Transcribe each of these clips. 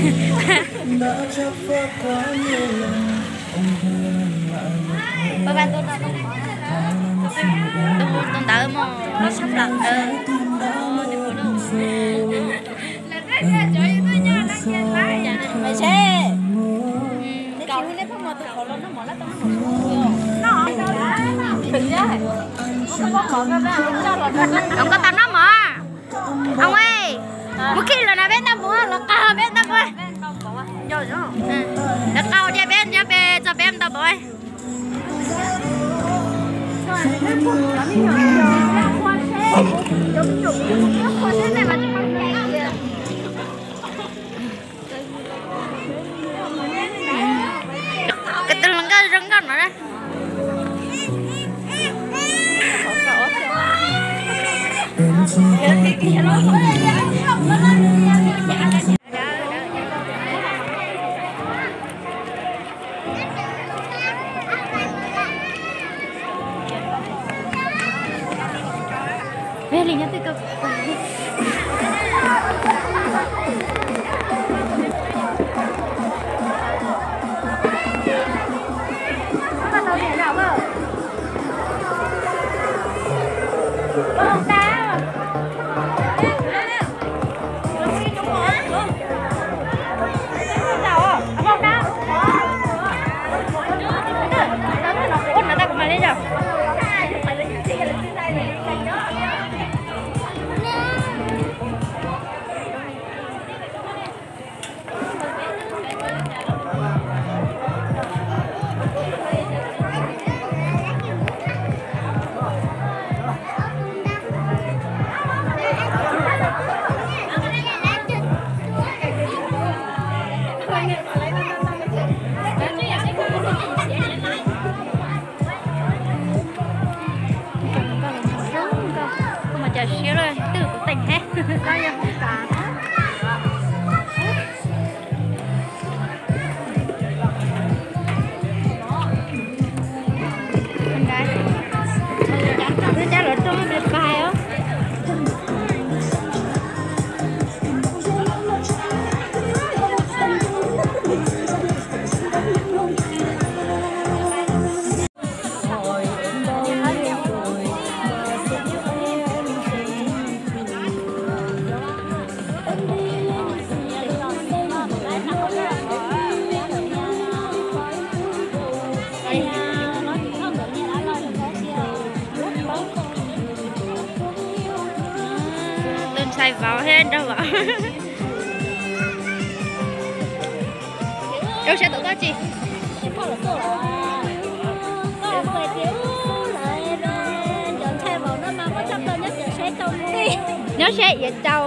Tus ntawd mas sab plaws. Koj tau noj mov. Mus khi los na peb ntaj mus los qab peb ntaj mus. Lawv qau tias peb nyob peb txog peb ntaj mus. Koj tus hluas nkauj zoo nkauj no na. Koj mas cas siab lawm, twb kuv teem thiab. Twb cab los rooj pais os. Tus ntxhais vauv thiab nraug vauv. Rau siab tom koj tsis? Nyob siab iav tau.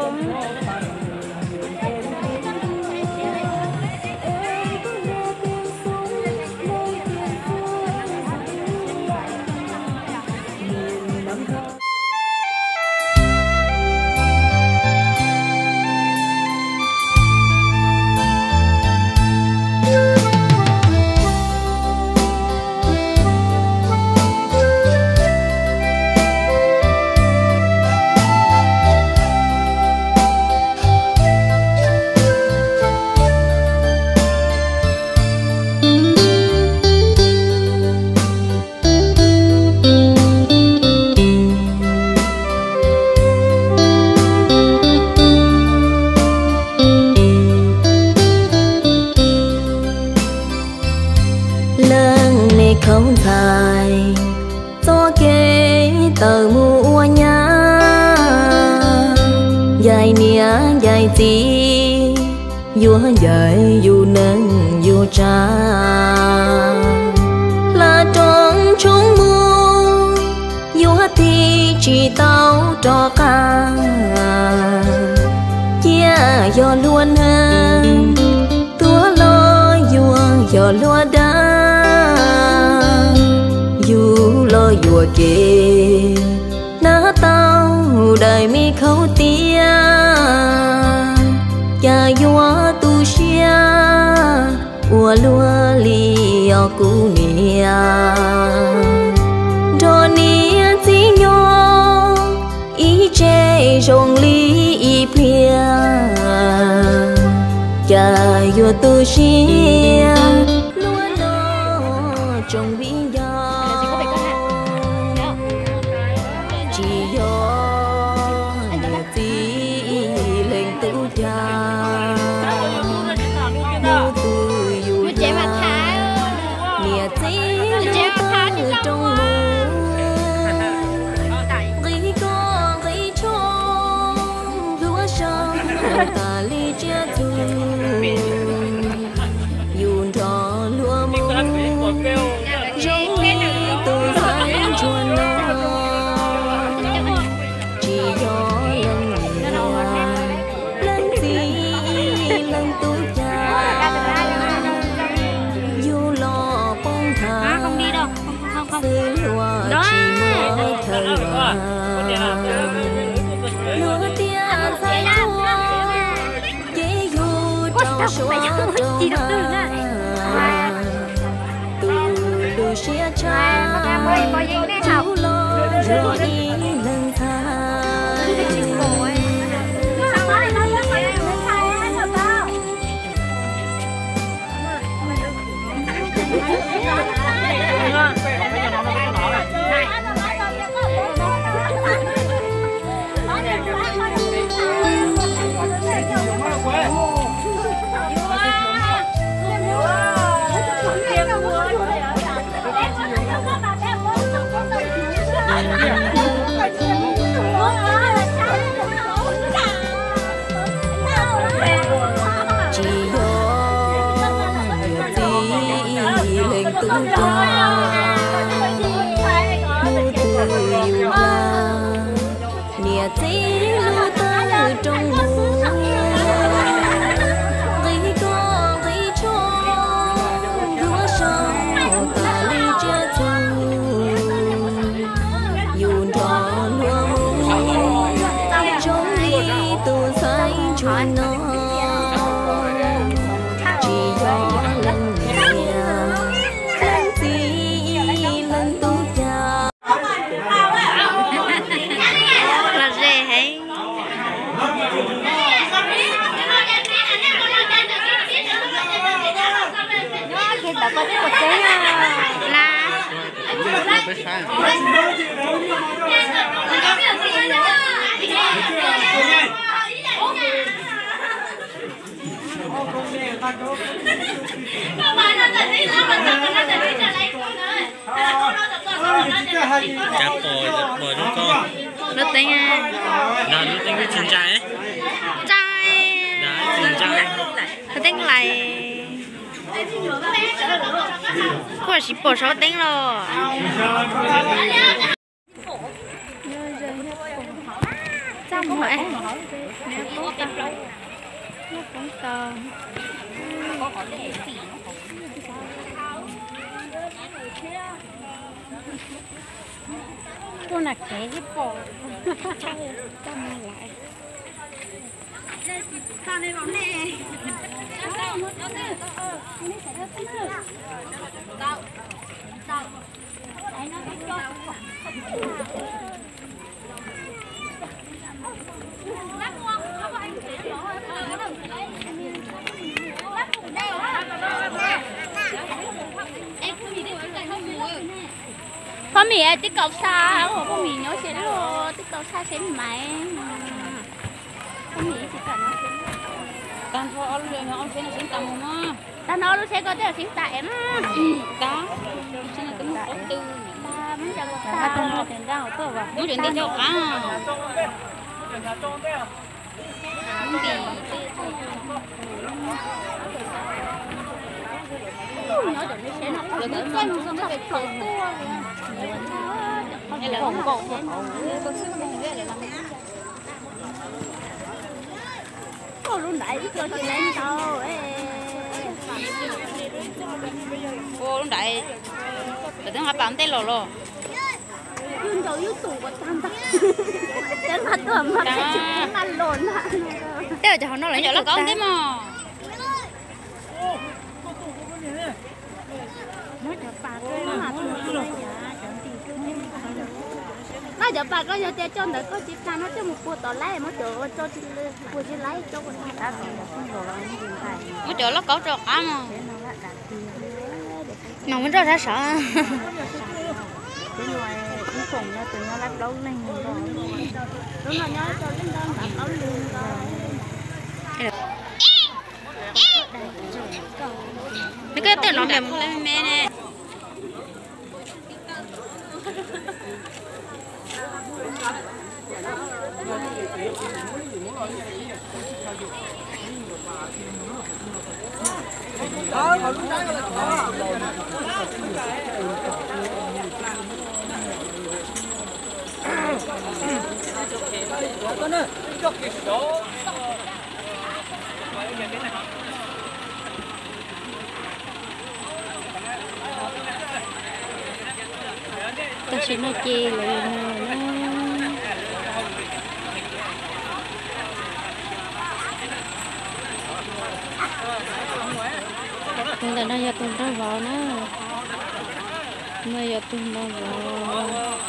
Leej me khaub ntxhais, txoj kev tawm mus ua nyab, ncaim niam ncaim txiv, yuav ncaim yus neej yus tsav. Hla roob tshoob mus, yuav tig tsis tau rov qab. Cia yog luag neeg, tuag los yuav yog luag dag. Yus los yuam kev, hnab tau daim me khaub tiab. Cas yuav tu siab ua luaj li os kuv niam. Nrog niam txiv nyob ib tse zoo li ib pliag. Cas yuav tu siab luaj no tsoom viv ncaus, tsis yog niam txiv leej tub cas, hnub twg yus niam txiv lub tawb rooj mus, nqi koj nqi tsho, hlua sau tas li tsiaj txhu, yus nrog luag mus zoo li tus ntxhais ntsuag no, tsis yog leej niam leej txiv leej tub cas, yus los poob nthav xwb luag tsis muaj chaw luag tias ntxhais ntsuag ces yus rau suab rau mas, tus lub siab tshaj tub los yog ib leeg ntxhais. Tsis yog niam txiv leej tub cas, hnub twg yus laj niam txiv lub tawb rooj mus, nqi koj nqi tsho, hlua sau tas li tsiaj txhu, yus nrog luag mus zoo li tus ntxhais ntsuag no, tsis yog leej niam leej txiv leej tub cas. Los ze heev. Ces tau koj twb puas tseeb la. Cas pom pom zoo koj. Lub teeb, lub teeb tsis ntshai. Ntshai. Tsis ntshai. Lub teeb lais. Kuj tsis pom saum teeb los. Txaj muag, poob tau. Tuaj nram kev twb pom. Poj Mim tib kaus xa, poj Mim nyob tsev lawm, tib kaus xa seb maiv. Poj Mim tsis kam nyob tsev. Tag nrho ob lub, ob lub tsheb no seb tas mus mog. Tag nrho ob lub tsheb koj twb yog seb tas es. Tag, tsheb no twb mus qhov twg. Muab cov ntes rau qab. Lawv twb txaij mus txog pem plaws tuaj li. Lawv nkaum nkaum. Lub ntais ib co tsis leej ntau. Lub ntais, lawv twb nqa pas ntej los los. Yus ncaus yus tus ua tag ntag. Cov nqa tuaj mas tsis nqa los ntag. Tej cov hauv no lawv cov laj kaub ntej mog. No cov Pas koj yog tias coj ntawd koj tsis tag no coj mus puag tom laib, muab cov ua tso tsis puag tsis laib coj ua tag. Muab cov lauj kaub rau qab no. Mas muab nroj sab sav. Nws koj twm no me me ne. Tam sim no ces lawv yuav mus na. Tus ntawm no yog tus nraug vauv na. No yog tus nraug vauv.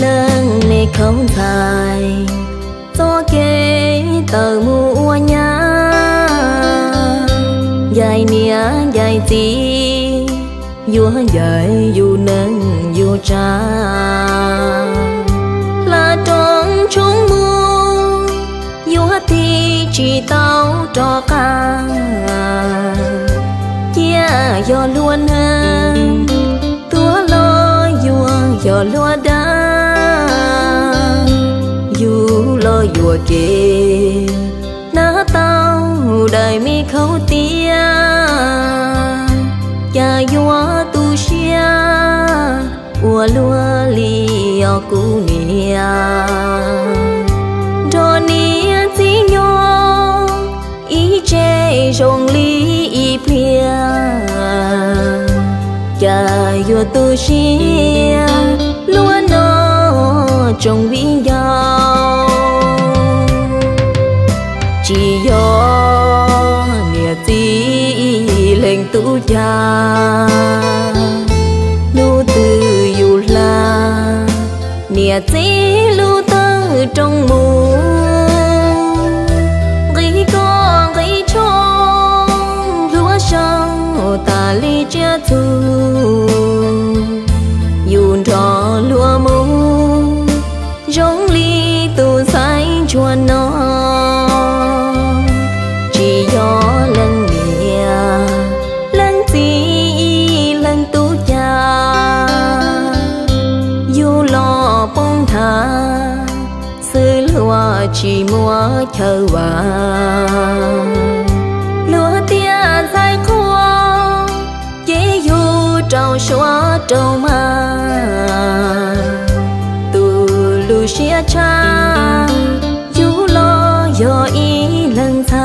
Leej me khaub ntxhais, txoj kev tawm mus ua nyab, ncaim niam ncaim txiv, yuav ncaim yus neej yus tsav. Hla roob tshoob mus, yuav tig tsis tau rov qab. Cia yog luag neeg, tuag los yuav yog luag dag. Yus los yuam kev, hnab tau daim me khaub tiab. Cas yuav tu siab ua luaj li os kuv niam. Nrog niam txiv nyob ib tse zoo li ib pliag, cas yuav tu siab luaj no tsoom viv ncaus. Tsis yog niam txiv leej tub cas, hnub twg yus hla niam txiv lub tawm rooj mus. Nqis koj nqis tshoob hluav saum tas li tsiaj txhu, yus nrog luag mus zoo li tus ntxhais ntsuag no. Tsis yog leej niam leej txiv leej tub cas, yus los poob nthav xwb luag tsis muaj chaw vam. Luag tias ntxhais qhua ces yus rau suav rau mas, tus lub siab tshaj yus los yog ib leeg ntxhais.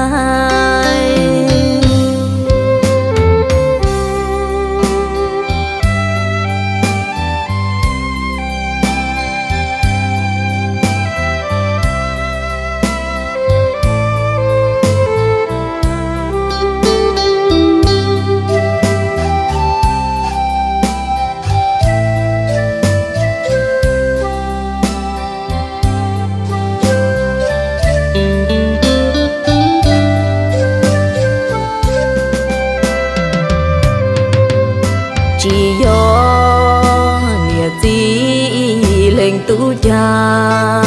Cas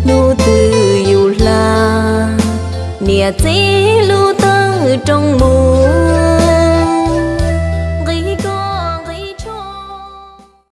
hnub twg yus hla, niam txiv lub tawg rooj mus.